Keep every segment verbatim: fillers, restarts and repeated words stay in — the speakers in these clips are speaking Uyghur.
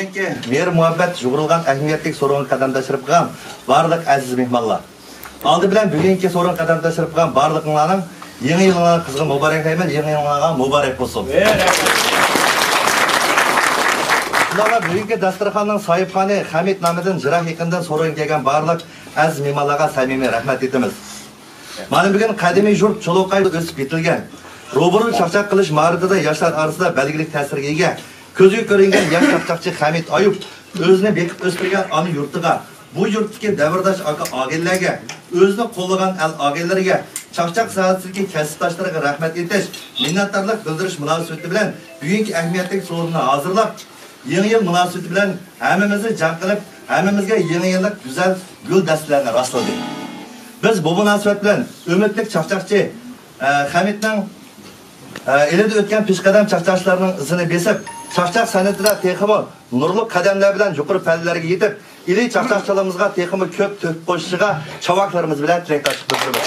مېھىر-مۇھەببەت يۇغۇرۇلغان ئەھمىيەتلىك سورۇنغا قەدەم تەشرىپ قىلغان بارلىق ئەزىز مېھمانلار. ئالدى بىلەن بۈگۈنكى سورۇنغا قەدەم تەشرىپ قىلغان بارلىقىڭلارنىڭ يېڭى يىلىڭلارنى قىزغىن مۇبارەكلەيمەن، يېڭى يىلىڭلارغا مۇبارەك بولسۇن. شۇنداقلا بۈگۈنكى داستىرخاننىڭ ساھىبخانى خەمىت نامىدىن يىراق يېقىندىن سورۇنغا كەلگەن بارلىق ئەزىز مېھمانلارغا سەمىمىي رەھمەت ئېيتىمىز. مانا بۈگۈن قەدىمىي يۇرت چۇلۇقاي ئۆسۈپ يېتىلگەن. روبىرو چاقچاق قىلىش ماھارىتىدە ياشلار ئارىسىدا بەلگىلىك تەسىرگە ئىگە. كۆزگە كۆرۈنگەن ياش چاقچاقچى خەمىت ئايۇپ ئۆزىنى بېقىپ ئۆستۈرگەن ئانا يۇرتىغا، بۇ يۇرتتىكى دەۋرداش ئاكا ئاغىنىلەرگە، ئۆزىنى قوللىغان ئەل ئاغىنىلىرىگە، چاقچاق ساھەسىدىكى كەسىپداشلىرىغا رەھمەت ئېيتىش، مىننەتدارلىق بىلدۈرۈش مۇناسىۋىتى بىلەن بۈگۈنكى ئەھمىيەتلىك سورۇننى ھازىرلاپ، يېڭى يىل مۇناسىۋىتى بىلەن ھەممىمىزنى جەم قىلىپ، ھەممىمىزگە يېڭى يىللىق گۈزەل گۈل دەستىلەرنى راسلىدى. بىز بۇ مۇناسىۋەت بىلەن ئۈمىدلىك چاقچاقچى، ئە، خەمىتنىڭ، ئە، ئىلىدا ئۆتكەن پېشقەدەم چاقچاقچىلارنىڭ ئىزىنى بېسىپ، چاقچاق سەنئىتىدە تېخىمۇ نۇرلۇق قەدەملەر بىلەن يۇقىرى پەللىلەرگە يېتىپ، ئىلى چاقچاقچىلىرىمىزغا تېخىمۇ كۆپ تۆھپە قوشۇشىغا چاۋاكلىرىمىز بىلەن تىلەكداشلىق بىلدۈرىمىز.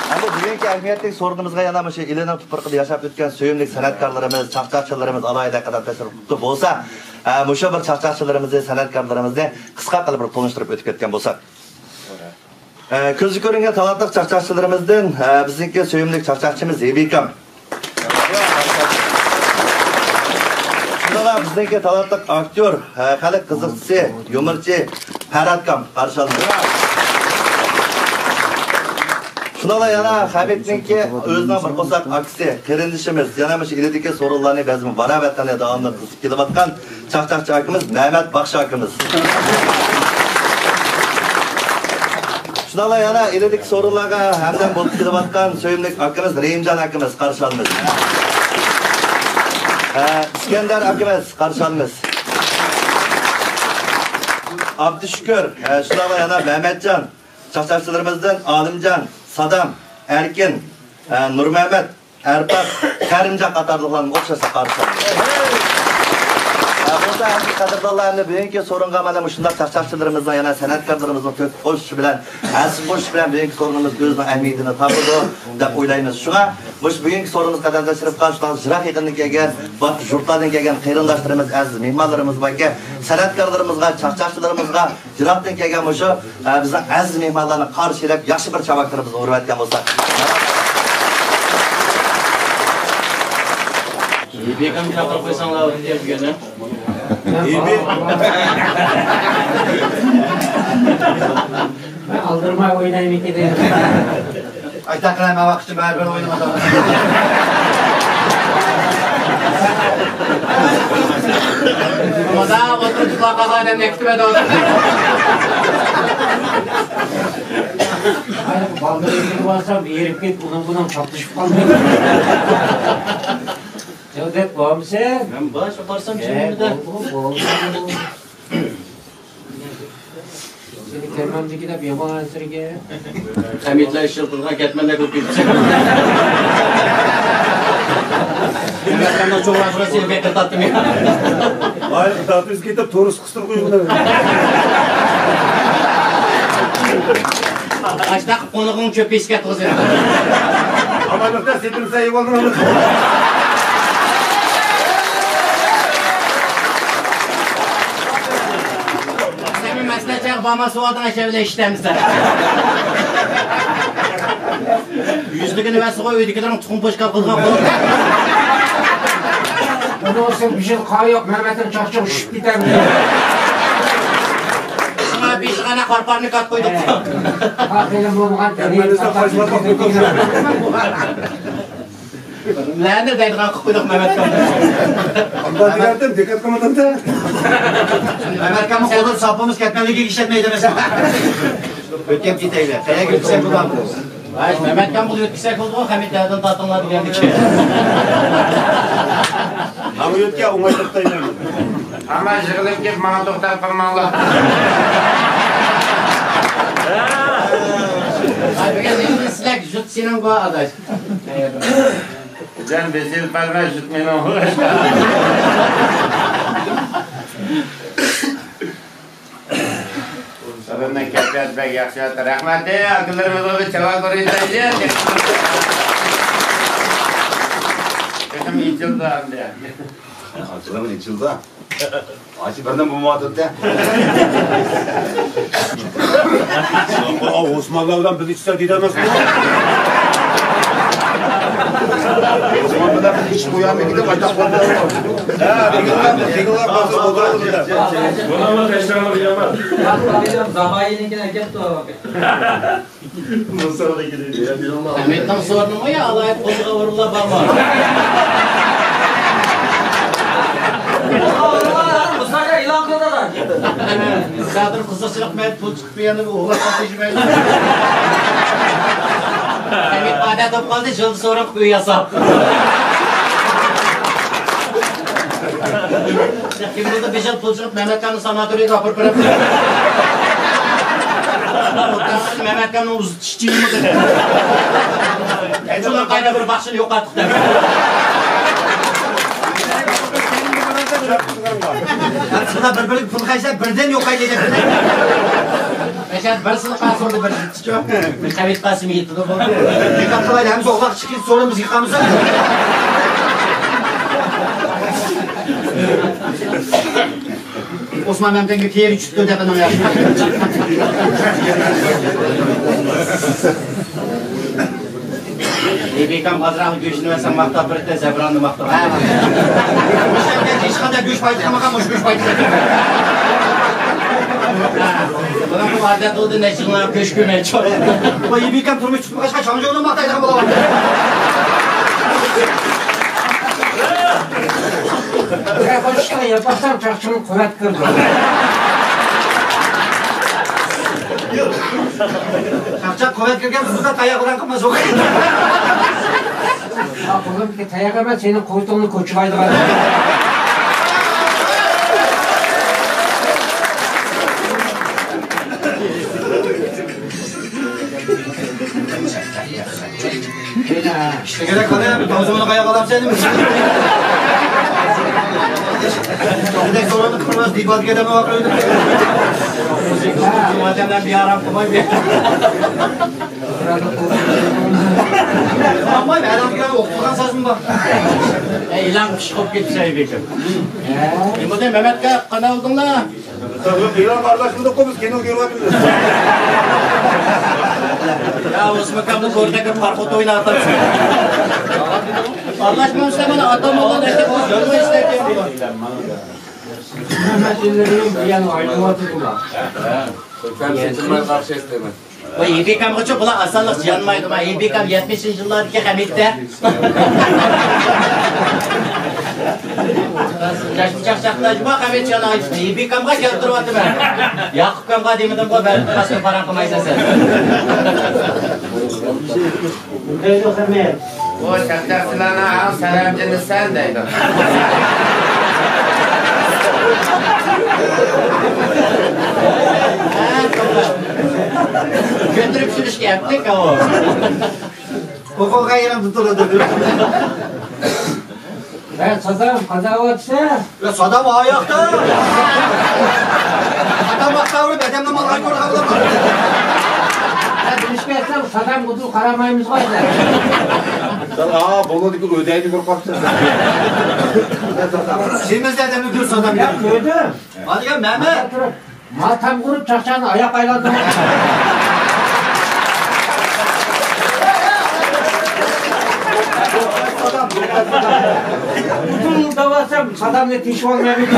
ئەمدى بۈگۈنكى ئەھمىيەتلىك سورۇنىمىزغا يەنە مۇشۇ ئىلىنىڭ تۇپرىقىدا ياشاپ ئۆتكەن سۆيۈملۈك سەنئەتكارلىرىمىز، چاقچاقچىلىرىمىز ئالاھىدە قەدەم تەشرىپ قىلىپتۇ بولسا، ئە، مۇشۇ بىر چاقچاقچىلىرىمىزنى، سەنئەتكارلىرىمىزنى قىسقا قىلىپ بىر تونۇشتۇرۇپ ئۆتۈپ كەتكەن بولساق. ئە، كۆزگە كۆرۈنگەن تالانتلىق چاقچاقچىلىرىمىزدىن، ئە، بىزنىڭكى سۆيۈملۈك چاقچاقچىمىز ھېبىكام. شۇنداقلا بىزنىڭكى تالانتلىق ئاكتيور، ئە، خەلق قىزىقچىسى، يۇمۇرچى پەرھاتكام قارشى ئالىمىز. شۇنداقلا يەنە خەمىتنىڭكى ئۆزىنىڭ بىر قورساق ئاكىسى، قېرىندىشىمىز، يەنە مۇشۇ ئىلىدىكى سورۇنلارنى بەزمە باراۋەتلەرنى داۋاملىق قىلىپ كېلىۋاتقان چاقچاقچى ئاكىمىز مەمەت باخشى ئاكىمىز. شۇنداقلا يەنە ئىلىدىكى سورۇنلارغا ھەمدەم بولۇپ كېلىۋاتقان سۆيۈملۈك ئاكىمىز رېھىمجان ئاكىمىز قارشى ئالىمىز. ھە، ئىسكەندەر ئاكىمىز قارشى ئالىمىز. ئابدۇشۈكۈر، ھە، شۇنداقلا يەنە مەمەتجان، چاقچاقچىلىرىمىزدىن ئالىمجان، سادام، ئەركىن، ھە، نۇرمەمەت، ئەرپات، كەرىمجان قاتارلىقلارنى ئوخشاشلا قارشى ئالىمىز. ھە، بولسا ئەمدى قەدىردانلار، ئەمدى بۈگۈنكى سورۇنغا مانا مۇشۇنداق چاقچاقچىلىرىمىزنىڭ، يەنە سەنئەتكارلىرىمىزنىڭ تۆھپە قوشۇشى بىلەن، ھەسسە قوشۇشى بىلەن بۈگۈنكى سورۇنىمىز ئۆزىنىڭ ئەھمىيىتىنى تاپىدۇ دەپ ئويلايمىز. شۇڭا مۇشۇ بۈگۈنكى سورۇنىمىزغا قەدەم تەشرىپ قىلغان شۇنداق يىراق يېقىندىن كەلگەن، باشقا يۇرتلاردىن كەلگەن قېرىنداشلىرىمىز، ئەزىز مېھمانلىرىمىز باركەن، سەنئەتكارلىرىمىزغا، چاقچاقچىلىرىمىزغا، يىراقتىن كەلگەن مۇشۇ، ئە، بىزنىڭ ئەزىز مېھمانلارنى قارشى ئېلىپ، ياخشى بىر چاۋاكلىرىمىزنى ئۇرۇۋەتكەن بولساق. بىكام چاقىرىپ قويساڭلار بۈگۈن. مەن ئالدىرىماي ئوينايمىكىن دېدىم. ئاشتاق قىلىمەن ۋاقىتچە بەرىبىر ئوينىمىدىم. مۇنداق ئولتۇرۇپ ئۇخلاپ قالغان ئادەمنى ئەكېتىۋەتىۋاتىدۇ. بالدۇر ئۆيگە بارسام ئېرىپ كېتىپ ئۇنىڭ بۇنىڭ چاپلىشىپ قالدى. جەۋدەت بارمىسەن؟ مەن بار، شۇ بارسام شۇ يەردە. بولدى، بولدى. سېنى كەلمەمدىكى دەپ يامان ئەنسىرىگەن. خەمىتلەر ئىش يىلتىزغا كەتمەن دەپ ئۆتۈپ كېتىپسەن. مەمەتكەمنىڭ چوڭ ئاخىرى سېنى بېقىپ تارتتىم. ئاي، تارتىپ كېتىپ، تورۇس قىستۇرۇپ قويغىن. ئاشتاق قونىقىڭ چۆپ ئېسىپ كەتتىغۇ سېنى. ئامانلىقتا سېتىلسە ئىيىۋالدىڭ. سەن مەسلىھەت چاغ بارما سۇۋادىڭ ئەشە بىلەن ئىشلەمسە. يۈزلۈكىنى بەرسىغۇ ئۆيدىكىلىرىڭ تۇخۇم پوشكال قىلغان قۇرۇق. ئۇنىڭ ئۈستىگە بىر يىل قار يوق، مەمەتنىڭ چاقچىقى چۈشۈپ كېتەمدۇ؟ شۇڭا بېشىغا ئەنە قارپارنى كات قويدۇق. قارقىلىم بولمىغان. لەنە دەيدىغان قىلىپ قويدۇق مەمەتكەم. ئۇنداق دېگەنتىم، دىققەت قىلمىدىڭ-دە. مەمەتكەمنىڭ قولىدا ساپىمىز كەتمەنلىكىگە ئىشەنمەيدۇ ئەمەسمۇ. ئۆتكەپ كېتەيلى. قەيەرگە ئۆتكۈزسەك بولامدۇ؟ ھاي، مەمەتكەم بۇنى ئۆتكۈزسەك بولىدىغۇ، خەمىت ھەدىن تارتىڭلار دېگەندىكى. ھا، بۇ يۆتكە ئوڭاي توختايمەن. ئەمما يىغىلىپ كېلىپ ماڭا توختاپ قالماڭلار. ھاي، بۈگۈن سىلەر جۇت سېنىڭ بۇ ئاداش. جان بېسىل پەلمە جۇت مېنىڭ بۇ. سەۋەبنىڭ كەيپىياتى بەك ياخشى. رەھمەت، ئاكىلىرىمىزغا بىر چاۋاك ئۇرۇۋېتەيلى. تېخىمۇ ئېچىلدى ئەمدى. ئاچىلىڭ ئېچىلدى. ئاچى بىردىن بولمايۋاتىدۇ. ئا، ئوسمانلار بىلەن بىر ئىچسە دېدى ئەمەسمۇ؟ ئوسمان بىلەن بىر ئىچىپ قويامىكىن دەپ ئايتىپ قويدۇم. ھە، دېگىنىڭلار، دېگىنىڭلار بارسا ئولتۇراۋېرىڭ دەپ. بۇنىڭمۇ تەشنالىق يامان. زاھايىنىڭكىنى ئەكەپتۇ. ھەمىدنىڭ سورۇنىمۇ يا ئالايىت قوزغا ئورۇنلار بارمۇ؟ بۇ ساكا ئېلان قىلدىلار. سادىر قىزىقچىلىق مەن پۇل چىقىپ بۇ يەردە ئوغلاق ساتىشمايدۇ. ھەمىد ئادەت بولۇپ قالدى، جىلدا سورۇن قىلىپ ئۆي ياساپ. كىم بىلدى، بىر يىل پۇل چىقىپ مەمەتكاننى ساناتورىيەگە ئاپىرىپ بېرەمدۇ؟ مەمەتكاننىڭ ئۇزىتىش چىنىمۇ دېدى. ئەجۇلان قايدا بىر باخشىنى يوقاتتۇق دەپ. بىر-بىرىگە پۇل خەجلەپ بىردىن يوقايدۇ دەپ. مەشەدە بىرسىنى قاسۇردا بىر قەۋىت قاسىم يېتىدۇ بولدى. دىققەت قىلايلى، ھەممىسى ئوغلاق چىقىپ سورۇن بىز يىقامىز. ئوسمان مەمتەمگە تېرە چۈشۈپتۇ دەپ ئۇنىڭ ياخشى. بىبىكام ئازراق گۆشنى بەرسەڭ ماختاپ بېرىدىكەن، زەبراننى ماختاپ. ھە. مۇشۇ يەرگە ھېچقانداق گۆش پايدا قىلمىغان، مۇشۇ گۆش پايدا قىلدى. بۇلار بۇ ئادەت بولدى، نەچچە يىللار گۆش كۆرمەي چوق. بۇ بىبىكام تۇرمۇش تۇتمىغاچقا چاڭجۇنى ماختايدىغان بولۇۋاتىدۇ. يا، باشقا ياپساڭ چاقچىقىڭ قۇۋۋەت كىرىدۇ. چاقچاق قۇۋۋەت كىرگەن قىزدا تاياق بىلەن قىلماس ئۇ. ھا، قولۇمدىكى تاياق ئەمەس، سېنىڭ قۇۋۋىتىڭنى كوچىلايدىغان. ئىشلىگۈدەك قارايمەن، تاۋزۇمنى قاياققا ئالامسەن؟ بىردەك سورۇننى قىلماس، دېباتكە دەم ۋاقىت. ئادەملەر بىئارام قىلماي بىر. ئامماي ئادەمگە ئوقۇتقان سازمۇ بار. ئەي، ئېلان پىشقىپ كېتىشەي بېكىم. نېمە دەي، مەمەتكە قانداق بولدۇڭلار؟ يوق، ئېلان ئارىلاشمىدۇققۇ، بىز كىنو كۆرۈۋاتىمىز. يا، ئوسمانكامنى كۆردەك بىر پارخود ئويناۋاتامسەن. ئارىلاشمامسىلەر، مانا ئاتام بولغان ئەكەپ، بىز يولغا ئىشلەپ كەلدۇق. بۇ يەنە ئايلىنىۋاتىدۇ بۇلار. بۇ ھېبىكامغىچۇ بۇلار ئاسانلىقچە يانمايدۇ. ما ھېبىكام يەتمىشىنچى يىللاردىكى خەمىتتە. چاچما چاقچاقلاش بۇ خەمىت يانا ئېيتىشنى ھېبىكامغا كەلتۈرۈۋاتىمەن. ياقۇپكامغا دېمىدىمغۇ، بەلكى باشقا پاراڭ قىلمايسەن سەن. دەيدۇ خەمىت. بۇ چاقچاقچىلارنىڭ ئەڭ سەرەمجىنى سەن دەيدۇ. كۆتۈرۈپ سۈرۈشكە ئەپتىك ئاۋۇ. ھوقۇق ئايرىمدا تۇرىدۇ. ھە، سادام، قازاۋاتسا. يا، سادام ئاياقتا. سادام ماختاۋۇرۇپ، ئادەمنى مالغا كۆرگەن بولىدۇ. ھە، بىلىشكە ئەتسەڭ، سادام قۇدۇل قارامايمىزغۇ ئەتە. سەن، ئا، بولىدىكى ئۆدەينى كۆرۈپ قاپسەن. سېمىز ئادەمنى كۆر سادام. يا، كۆردۈم. ھازىر مەمەت. ماتەم قۇرۇپ چاقچاقنى ئاياق ئايلاندۇرۇپ. ئۇدۇل دەۋاتسام، سادامنى تېشىۋالمايمىز.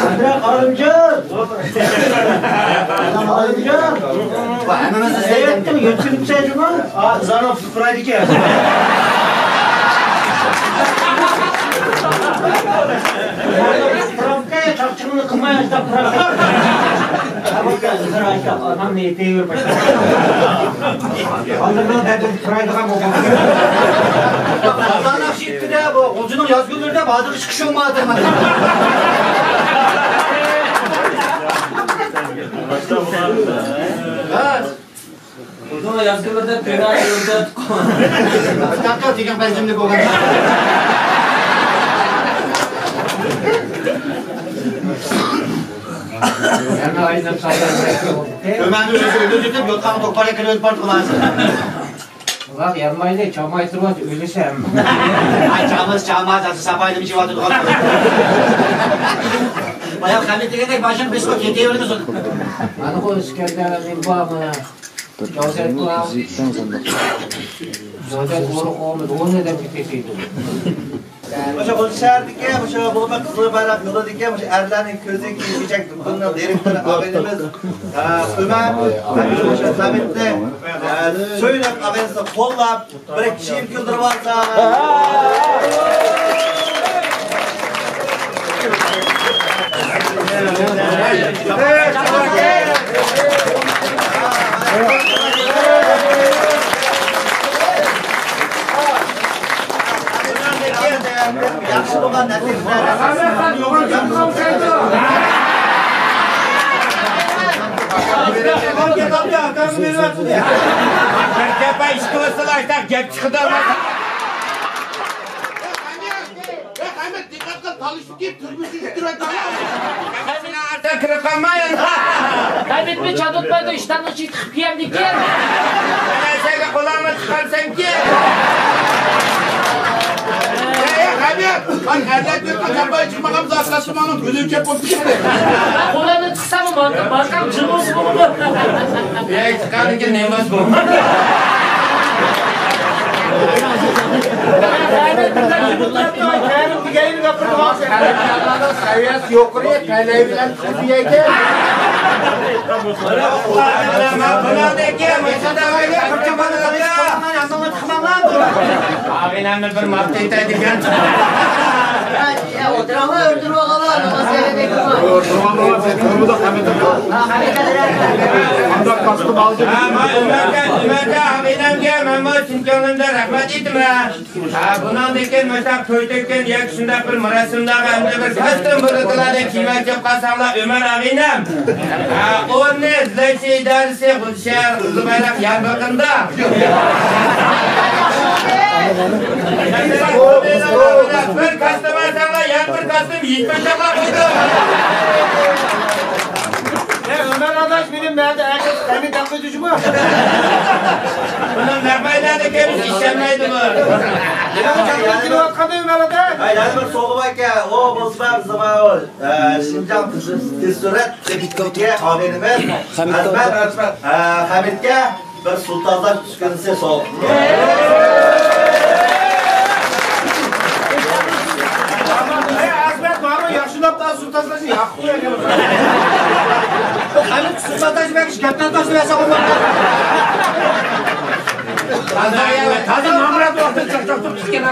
ئەمرە ئالىمجان! ئالىمجان! ھەممىمىز ئىزدەيدۇ. يۆتكىلىپسەن جۇمۇ؟ ئا، زانو پۇرايدىكەن. پۇراپكە، چاقچىقىمنى قىلماي، ئاشتا پۇراپكە. ئانام نېتىۋېر باشتا. ئاندىن دەدىم پۇرايدىغان بولغان. ئاتا ناخشا ئېيتتى-دە، بۇ غۇلجىنىڭ ياز كۈنلىرىدە بادىغا چىقىش بولمايدۇ. ھە. ئۇزۇن ياز كۈنلىرىدە تۆۋەن يولدا تۇغقان. تاقا دېگەن بەنزىملىك بولغان. ئۆمەرنى ئۆزى ئۆلتۈرۈپ، يوتقانغا توپارغا كىرىۋېتىپ بارىدىغان. ئۇلار يانمايلى، چامايتۇرۇۋاتىدۇ، ئۆلۈشى ھەممە. ئاي، چاماس، چاماس، ساپاينى ئىچىۋاتىدىغان. بايا خەمىت دېگەندەك باشىنى بېسىپ كېتىۋېرىمىز. مانا بۇ ئىسكەندەر نېمە بار، مانا. جوزەپ بار. جوزەپ ئورۇق ئورمىدى، ئورنى دەپ كېتىشىدۇ. مۇشۇ غۇلجا شەھىرىدىكى، مۇشۇ بولۇپمۇ قىزىل بايراق يولىدىكى، مۇشۇ ئەرلەرنىڭ كۆزى كىيگۈچەك دۇكىنىنىڭ دىرېكتورى ئاغىنىمىز، ئە، ئۆمەر، ھەم مۇشۇ خەمىتنى، ئە، سۆيۈنۈپ ئاغىنىسىنى قوللاپ، بىر كىيىم كىيدۈرۈۋالسا. ياخشى بولغان نەتىجىلەر. بىر گەپ ئىككى بولسىلا، گەپ چىقىدۇ. ئەمە دىققەت قىل، تالىشىپ كېلىپ تۈرمىسىگە كىرىۋەتمەڭلار. كىرىپ قالماي. خەمىتمۇ چاتۇتمايدۇ، ئىشتاننىڭ ئىچىگە تىقىپ كىيەمدىكەن. سەگە قولامنى تىقارسەنكى. يا، يا، خەمىت، مانا ئەرلەر كۆرۈپ قاچان باي چىقمىغان زات قاچماڭنىڭ كۆزى چەپ بولۇپ كەتتى. قولامنى تىقساممۇ بانكا، بانكام جىم بولسا بولىدۇ. يا، تىققاندىن كېيىن نېمە بولسا بولىدۇ. سەۋىيەسى يۇقىرى، تەلەي بىلەن قىز يەيدۇ. ئاغىنەمنى بىر ماختىتاي دېگەن. يا، ئولتۇراڭلار، ئۆلتۈرۈپ ئالغانلار. قانداق قاستىم ئالدىم؟ ھە، ما، ئۆمەرگە، ئۆمەرگە، ئاغىنەمگە مەنمۇ چىن كۆڭلۈمدىن رەھمەت ئېيتىمەن. ھە، بۇنىڭدىن كېيىن مۇشۇنداق توي تۆككەن ياكى شۇنداق بىر مۇراسىملارغا ئەمدى بىر كاستيۇم بولىدىغاندەك كىيىم ئەكىپ قالساڭلار، ئۆمەر ئاغىنەم. ھە، ئورنى ئىزدەش ئىدارىسى، غۇلجا شەھەر قىزىل بايراق يانفونىدا. بىر كاستيۇم ئالساڭلار، يەنە بىر كاستيۇم يېتمىش تاقا قويدۇم. ئەي، ئۆمەر ئاداش، مېنىڭ مەدە ئەكەس قەمى تاقىدۇ جۇمۇ. بۇنىڭ نەق مەيداندا كېلىپ ئىشەنمەيدۇ بۇ. يەنە جانلىق كېلىۋاتقاندا ئۆمەر ئاداش. ھەي، يەنە بىر سوغا بار ئىكەن. ئۇ بولسا بىزنىڭ ئاۋۇ، ئە، شىنجاڭ تېز سۈرئەت ئاغىنىمىز ئەزمەت، ئە، خەمىتكە بىر سۇ تازىلاش ئۈسكۈنىسى سوۋغا. ئەي، ئەزمەت، ماڭا ياخشىلاپ سۇ تازىلاشنى ياققۇ بەرگەن. خەمىت سۇ تازىلاش بەرگەچ گەپتىن تاشلىۋەرسە بولمامدۇ؟ تازا، تازا نامرات ۋاقتىدا چاقچاق تۇرۇپ چىقكەن.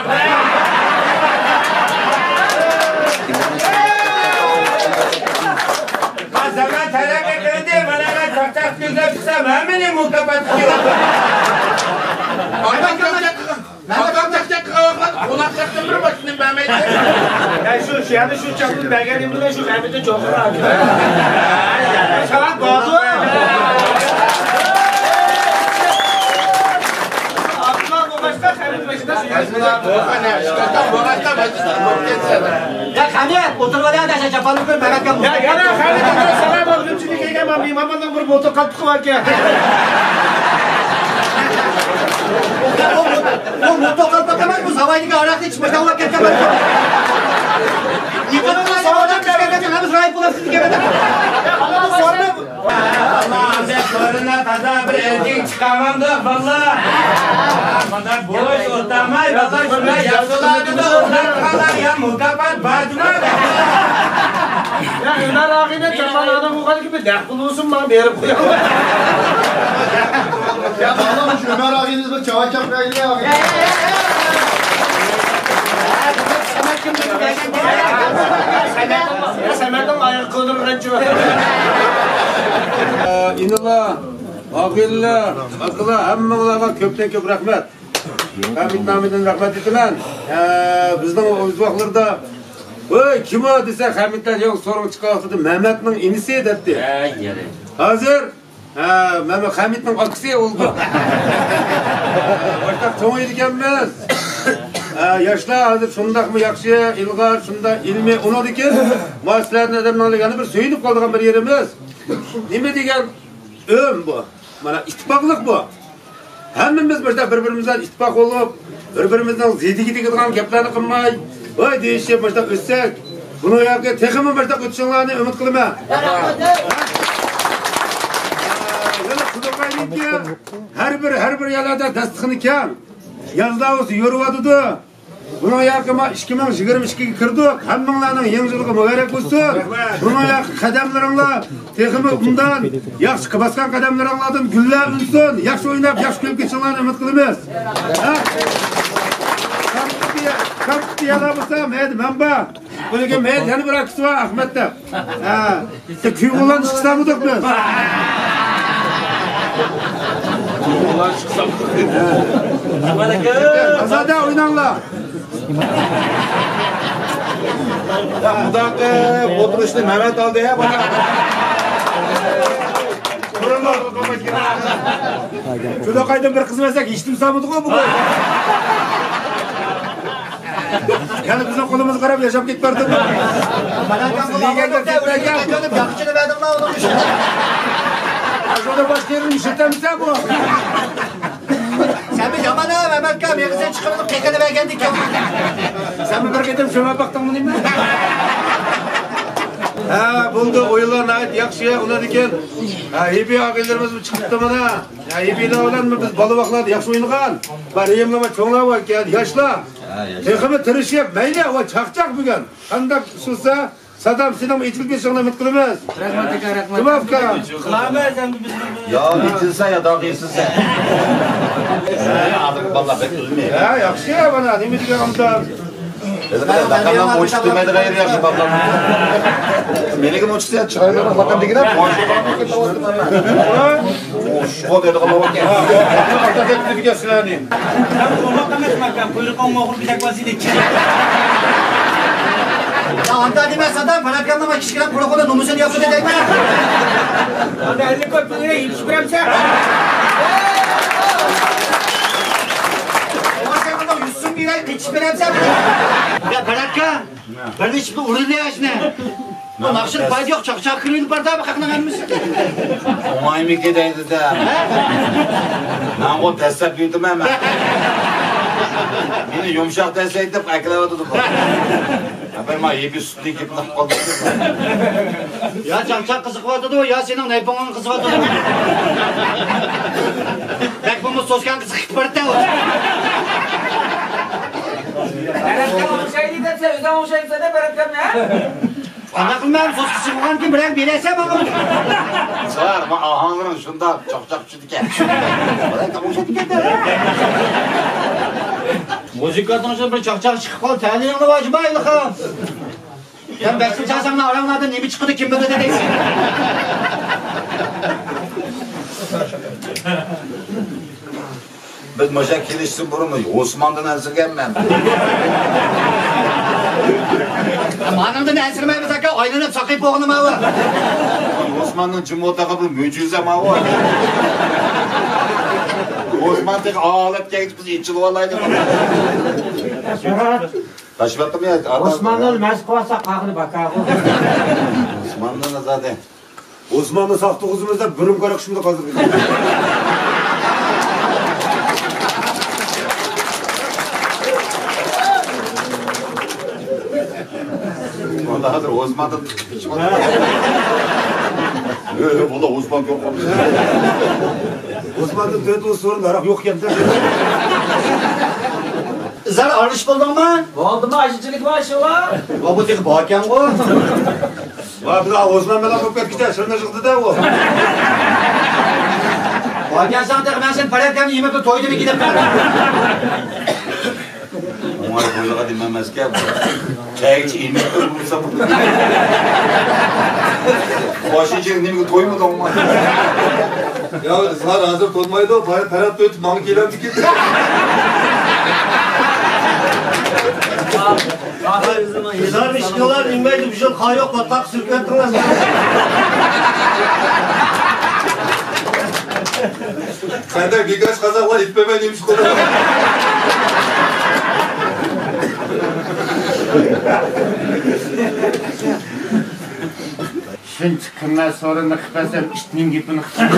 زامان تەرەققىي قىلدى، مانا مەن چاقچاق كۆزلەپ چىقسام، ھەممىنى مۇكاپات كېلىدۇ. ئايمان چاقچاق قىلغان، مەن چاقچاق قىلغان، قوناق چاقتىن بىر باشىنى بەرمەيدۇ. يا شۇ، شۇ يەردە شۇ چاقنى بەرگەنلىكىم بىلەن شۇ خەمىتنى چوقۇم ئالدىم. ساڭا بارىدۇ. ئاتما بولغاچقا خەمىت بېشىدا شۇ يەردە. يا خەمىت، ئولتۇرۇۋال يا، دەشە چاپاننى كۆرۈپ مەمەتكە. يا، يا، خەمىت، ساڭا بار. ئۈرۈمچىدىن كەلگەن مانا مېھمانلارنىڭ بىر موتور قالپىقى باركەن. ئۇ موتور قالپاق ئەمەس، بۇ زاۋايدىكى ھاراقنى ئىچىپ مەشتاۋلاپ كەتكەن بەلكىم. يېقىندا ساۋايدىن چىقىپ كەتكەن، ھەممىسى رايىپ بولۇپ سىزگە كەتكەن. ئەمما ئانداق سورۇندا تازا بىر ئەلچىگە چىقارمامدۇق، بالىلار. مانا بوش ئولتۇرماي، بالىلار، شۇنداق ياخشىلاردىمۇ ئولتۇرۇپ قالار، يا مۇكاپات بار جۇما. يا ئۆمەر ئاغىنە، جامالانىڭ بولغانلىكى بىر نەق پۇل بولسۇن، ماڭا بېرىپ قويۇڭ. يا بالام، شۇ ئۆمەر ئاغىنىمىز بىر چاۋاك چاپرايلى، يا ئاغىنە. سەمەتنىڭ ئايىغى قىلدۇرغانچۇ. ئىنىلار، ئاغىنىلەر، ئاكىلار، ھەممىڭلارغا كۆپتىن كۆپ رەھمەت. خەمىت نامىدىن رەھمەت ئېيتىمەن. ئە، بىزنىڭ ئۆز ۋاقىتلىرىدا، «ۋاي، كىم ئۇ؟» دېسە، خەمىتلەر ياق سورۇن چىققان ۋاقتىدا، «مەمەتنىڭ ئىنىسى» دەتتى. ھە، يەنى. ھازىر، ھە، مەمەت خەمىتنىڭ ئاكىسى بولدى. ئورتاق چوڭ ئىدىكەنمىز. ھە، ياشلار ھازىر شۇنداقمۇ ياخشى، ئىلغار، شۇنداق ئىلمىي، ئۇنىڭدىن كېيىن مۇئەسسەسىلەردىن ئادەمنىڭ يەنە بىر سۆيۈنۈپ قالىدىغان بىر يېرىمىز. نېمە دېگەن ئۆم بۇ؟ مانا ئىتتىپاقلىق بۇ. ھەممىمىز مۇشۇنداق بىر-بىرىمىز بىلەن ئىتتىپاق بولۇپ، بىر-بىرىمىزنىڭ زېدىگە تېگىدىغان گەپلەرنى قىلماي، ۋاي دېيىشىپ مۇشۇنداق ئۆتسەك، بۇنىڭ ياقى تېخىمۇ مۇشۇنداق ئۆتۈشۈڭلارنى ئۈمىد قىلىمەن. يەنە خۇداخاھلىقى ھەر بىر، ھەر بىر يەرلەردە داستىخىنى كەڭ، يازلار بولسا يورۇۋاتىدۇ. بۇنىڭ ياقى ما ئىككى مىڭ يىگىرمە ئىككىگە كىردۇق. ھەممىڭلارنىڭ يېڭى يىلىغا مۇبارەك بولسۇن. بۇنىڭ ياقى قەدەملىرىڭلار تېخىمۇ ئۇندان ياخشى باسقان قەدەملىرىڭلاردىن گۈللەر ئۈنسۇن. ياخشى ئويناپ، ياخشى كۈلۈپ كېتىشىڭلارنى ئۈمىد قىلىمىز. ھە؟ كارتىپتىيەلەر بولسا مەيدە مەن بار. بۇنىڭكى مەيدە يەنە بىر ئاكىسى بار، ئەخمەت دەپ. ھە. تۈيغۇلارنى چىقسامىدۇق بىز. تۈيغۇلارنى چىقسامىدۇق. ئازادە ئويناڭلار. يا، مۇنداق ئولتۇرۇشنى مەمەت ئالدى، ھە، بۇنى. جۇداقايدىن بىر قىز بەرسەك، ھېچنېمە سالمىدىغۇ بۇ. يەنە بىزنىڭ قولىمىزغا قاراپ ياشاپ كېتىپ بارىدۇ. ياخشىنى بەردىڭلار ئۇنىڭ ئۈچۈن. شۇنى باشقا يەرنى ئىشلىتەمسەن بۇ؟ سەن بىر يامان ھە، مەمەتكا، مېغىزىنى چىقىرىپ، قېقىنى بەرگەندىكىن. سەن بىر قېتىم شۇ باقتىڭمۇ دەيمەن. ھە، بولدى، ئويۇنلار ناھايىتى ياخشى، ئۇنىڭدىن كېيىن، ھە، ھېبى ئاغىنىلىرىمىزمۇ چىقىپتۇ مانا. ھە، ھېبىلەر بىلەن بىز بالىۋاقلاردا ياخشى ئوينىغان. بار، رېيىملار بار، چوڭلار بار ئىكەن، ياشلار. ھە، ياشلار. تېخىمۇ تىرىشىپ، مەيلى، ۋاي، چاقچاق بۈگۈن. قانداق ئۇسسۇلسا، سادام، سېنىڭمۇ ئېچىلىپ كېتىشىڭنى ئۈمىد قىلىمىز. رەھمەت ئاكا، رەھمەت. جۇما ئاكا. قىلارمىز ئەمدى بىز. يا، ئېچىلسا يا داغ يېسىلسە. ھە، ھازىرقى بالىلار بەك بىلمەيدۇ. ھە، ياخشى، مانا، نېمە دېگەن ئۇنداق. لەقەملەر ئوچۇق دېمەيدىغان يېرى ياخشى بالىلار. مېنىڭكى ئوچۇق دېگەن چىرايلىق لەقەم دېگىنە. شۇ دەيدىغان بولغان. ھە، ئاتا دەپ دېگەن سىلەرنى. يا، ئاندا دېمە، سادام، پەرەتكەمنىڭ كىچىككىنە قولى-قولى نومۇسىنى ياپتى دەيمەن. ئاندا ئەللىك كوي پۇلنى يېپىشىپ بېرەمسەن؟ ئاۋاز چىقارغاندا يۈز سوم بېرەي، قېچىشىپ بېرەمسەن؟ يا، پەرەتكە، بىر نېچە پۇل ئۇرۇلدى يا شۇنى. بۇ ناخشىدا پايدا يوق، چاقچاق كىرىۋېلىپ باردا بۇ خەقنىڭ ھەممىسى. ئوڭايمىكى دەيدۇ-دە. مەنغۇ دەسسەپ دېيدىمەن مەن. مېنى يۇمشاق دەسسەيدۇ دەپ ئەكېلىۋاتىدۇ بۇ. ئەبەي ما يېپى سۈتنى كېپىلىپ قالدى. يا چاقچاق قىزىقىۋاتىدۇ، يا سېنىڭ نەيپۇڭۇڭ قىزىقىۋاتىدۇ. بەك بولمىسا سوسكاڭ قىزىقىپ بارىدۇ. بەرەتكەم ئوخشايدۇ دەپسەن، ئۆزۈڭ ئوخشايمسەن دە بەرەتكەمنى، ھە؟ قانداق قىلمايمەن، سوسكا سىغىۋالغاندىكىن بىرەر بېرەرسەن ماڭا. سار، ما ئاھاڭلىرىڭ شۇنداق چاقچاق چۈشىدىكەن. بەرەتكەم ئوخشايدىكەن دە. مۇزىكانتنىڭ ئىچىدىن بىر چاقچاق چىقىپ قالدى، تەلىيىڭلار ئاجىباي ھېلىقى. يا بەشنى چالساڭلار ئاراڭلاردىن نېمە چىقىدۇ، كىم بىلىدۇ دەيسىز. بىز مۇشۇ كېلىشتىن بۇرۇن ئوسماندىن ئەنسىرىگەنمەن. مانىڭدىن ئەنسىرىمەيمىز ئاكا، ئايلىنىپ ساقىيىپ بولغىنى ماۋۇ. ئوسماننىڭ جىم ئولتۇرغان بىر مۆجىزە ماۋۇ. ئوسمان تېخى ھالەتكە كەلگۈچە بىز ئېچىلىۋالايلى. تاشلاپتىمۇ يا؟ ئوسماننى مەس قىلىۋاتسا قاغىنى باكاغۇ. ئوسماننى زادى. ئوسماننى ساختا قىزىمىز دەپ بىرىم قاراق شۇنداق ھازىر. ۋاللا ھازىر ئوسماندىن چىقىپ كېتىشىپ. ئۆي، ۋاللا ئوسمان كۆپ قالدى. ئوسماندىن تۆت ئۇسۇرۇن ھاراق يوق ئىكەن. ئىزھار ئارىلىشىپ بولدۇڭمۇ؟ بولدىمۇ، ئاشۇنچىلىك بار شۇ. ۋا، بۇ تېخى باركەنغۇ. ۋا، بىز ئوسمان بىلەن بولۇپ كەتكۈچە شىرنى يىغدى-دە ئۇ. باركەنسەن تېخى، مەن سېنى پەرەتكەمنى يېمەپلا تويدىمىكىن دەپ. ئوڭاي بولىدىغان نېمە ئەمەسكەن بۇ. كەچ ئىنىپ تۇرمىسا بۇ. باشىنچى نېمىگە تويمىدىڭ؟ يا، ئىزھار ھازىر بولمايدۇ. پەرەت ئۆتۈپ ماڭا كېلەمدىكىن. ئىزھار ئىشقىلار نېمەيدى، بۇ يىل قار يوق، پاتاق سۈرۈپ كەتتىڭلار. سەندەك بىكاش قازاقلار ئىت بەرمەي نېمە ئىش قىلىدۇ؟ شۇنچە قىممەت سورۇننى قىلىپ بەرسەم، ئىتنىڭ گېپىنى قىلىپ.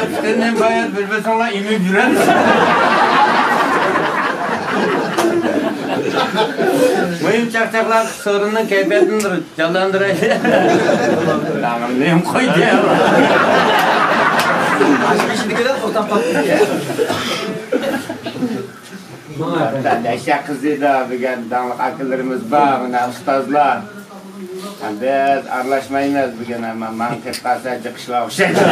ئىتىنى بايا بىر-بىرسىڭلار ئېمىپ يۈرەمسىز؟ مۇھىم چاقچاقلار سورۇننىڭ كەيپىياتىنى جانلاندۇرايلى. داڭلىيىم قويدى. باشقا ئىشىدىكىلەر توختاپ قاپتۇ. نەشە قىزىدا بۈگۈن داڭلىق ئاكىلىرىمىز بار، مانا ئۇستازلار. بىز ئارىلاشمايمىز بۈگۈن، ئەمما ماڭا كىرىپ قالسا جىقىشلار ئوخشايدۇ.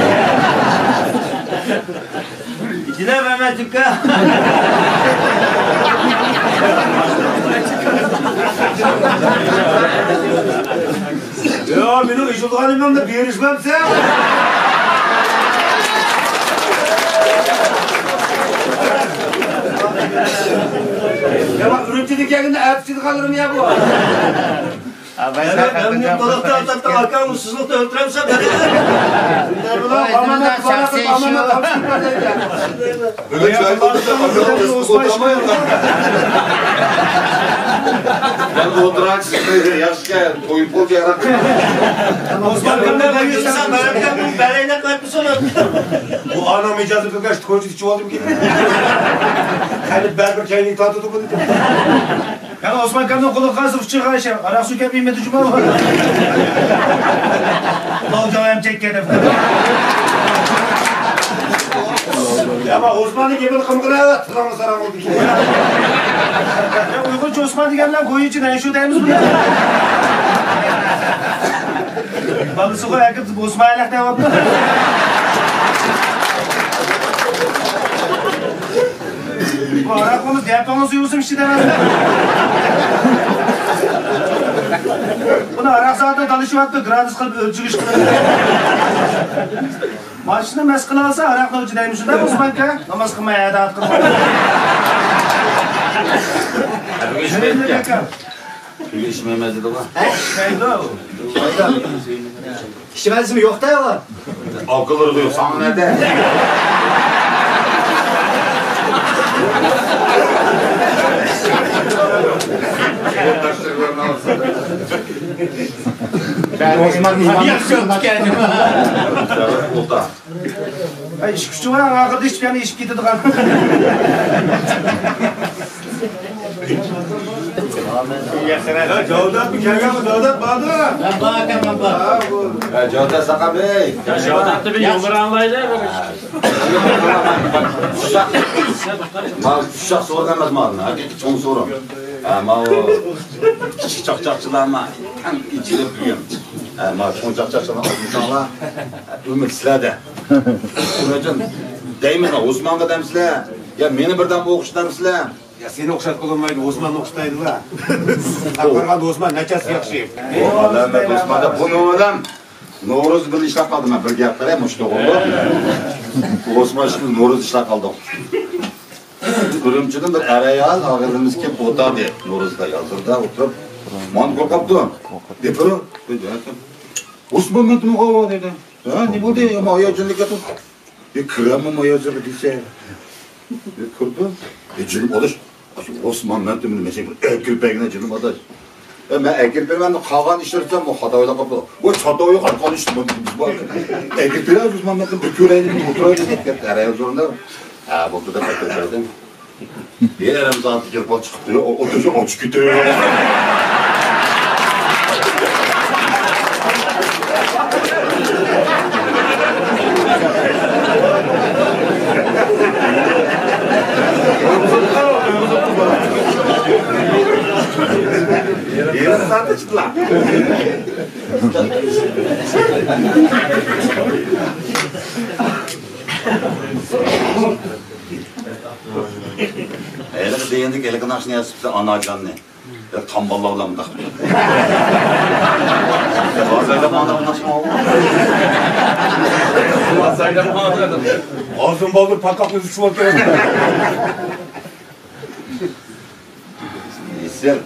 ئىچىدە مەمەت ئۇكا. يا، مېنىڭ ئېچىلغانىمنى بېرىشمەمسەن؟ يا، ئۈرۈمچىدىن كەلگەندە ئەپ ئىچىدىغانلىرىم يا بۇ. مەمەت، مەمەت قۇلۇقتا ئاتاقتا ئاكاڭ ئۇسسۇزلۇقتا ئۆلتۈرەمسەن مېنى؟ بۈگۈن چاي قۇلۇقتا ئاتاقتا ئولتۇرمايلا. مەن ئولتۇرغان ياخشىكەن، قويۇپ بولدى ياراپ. ئوسمان كىمدە بەرگۈزسە مەمەتكە بۇ بەلەينى قىلىپسىز. بۇ ئانام ئىجازە بەرگەچ كوچىدا ئىچىۋالدىم كېيىن. قېنى بەربىر چاينى تارتىدۇ بۇنى. يەنە ئوسمان كامنىڭ قولىغا قالسا ئۇچىغا ئىشەر. ئاراق سۇ كەپ يېمىدى جۇما. لال جاۋايم چەككەن دەپ. يا، ما ئوسماننىڭ گېپىنى قىلمىغىن، تىلىڭ ساراڭ بولدى. يا، ئۇيغۇرچە ئوسمان دېگەن بىلەن گويىچە نەشۇ دەيمىز بۇنى. بالىسىغۇ ئەكىپ ئوسمان ئەلەك دەۋاپتۇ. بۇ ھاراقىڭىز دەپىڭىز يۇسۇم ئىچىدە. بۇنى ھاراق زادى تالىشىۋاتىدۇ، گرادۇس قىلىپ ئۆلچىگۈچ قىلىپ. ماشىنا مەس قىلالسا ھاراقنى ئۆلچە دەيمىز شۇنداق ئوسمان ئاكا؟ ناماز قىلماي ئەدات قىلماي. بۈگۈن ئىچمەيدىكەن. بۈگۈن ئىچمەيمەن دېدىغۇ. ئىچمەيدۇ. ئىچمەيسىمۇ يوق دەيۋا. ئاكىلىرىغۇ يوق، ساڭا نەدە؟ ئوسمان ياخشى ئوتتىكەن. ئوتا. ئەي، ئىش كۈچى بار، ئاخىرىدا ئىچىپ يەنە ئېشىپ كېتىدىغان. جاۋداتمۇ كەلگەنمۇ؟ جاۋدات باردۇ. مەن بار ئاكا، مەن بار. ھە، جاۋدات ساقا بەي. يا، جاۋداتنى بىر يۇمۇر ئاڭلايلى. ماۋۇ ئۇششاق سورۇن ئەمەس، ماۋۇ ھەقىقىي چوڭ سورۇن. ھە، ماۋۇ كىچىك چاقچاقچىلار ما ئەڭ ئېچىلىپ بۈگۈن. ھە، ماۋۇ چوڭ چاقچاقچىلارنى ئالمىساڭلار، ئۈمىد سىلەردە. شۇنىڭ ئۈچۈن دەيمىز، ئوسمانغا دەمسىلەر؟ يا مېنى بىردەم ئوخشىتامسىلەر؟ يا سېنى ئوخشاتقىلى بولمايدۇ، ئوسماننى ئوخشىتايلى. سەن قارىغاندا ئوسمان نەچچە ھەسسە ياخشى. ئالەمەت ئوسمان دەپ بۇنى ئويلام. نورۇز بىلەن ئىشلەپ قالدىم مەن بىر گەپ قىلەي، مۇشۇ توغرىلىق. ئوسمان شۇ نورۇز ئىشلەپ قالدۇق. ئۈرۈمچىدىن بىر ئەر ئايال ئاغىنىمىز كېلىپ ئولتۇردى. نورۇزدا ھازىردا ئولتۇرۇپ، مانا كۆرۈپ قاپتۇ. دېپىرۇ. ئوسمان مەن تۇمغا دېدى. ھە، نېمە بولدى؟ يا، ما ئايال جىنلىك ياتىدۇ. يا، كىرەممۇ ما يازىغا دېسە. يا، كىردۇ. يا، جىنىم ئاداش. ئوسمان مەن تۇمنى مەسىلەن ئەكىرىپ بەرگىنە جىنىم ئاداش. يا، مەن ئەكىرىپ بەرمەن، قالغان ئىشلىرىم بۇ خاتا ئويلاپ قاپتۇ. ۋاي، خاتا ئويلاپ قالغان ئىش بىز بار. ئەكىرىپ بەر ئوسمان مەن بىر كۆرەيلى، بىر ئولتۇرايلى دەپ كەتتى. ھەر ئايال زورۇندا. ھە، بولدى دەپ ئەكىرىپ بەردىم. يەنە رەمزان كېلىپ چىقىپتۇ، ئوتۇرسا ئاچ كېتىۋېرىدۇ. يېرىم سائەت ئىچىدىلا. ھېلىقى دېگەندەك ھېلىقى ناخشىنى يازىپتۇ، ئاناجاننى. يا، تامباللار بىلەن مۇنداق. بازاردا مانا بۇ ناخشا. بازاردا مانا. ئازدىن بالدۇر پاتقاق ئۆزى چۈشۈپ كېلىدۇ. يېسىل.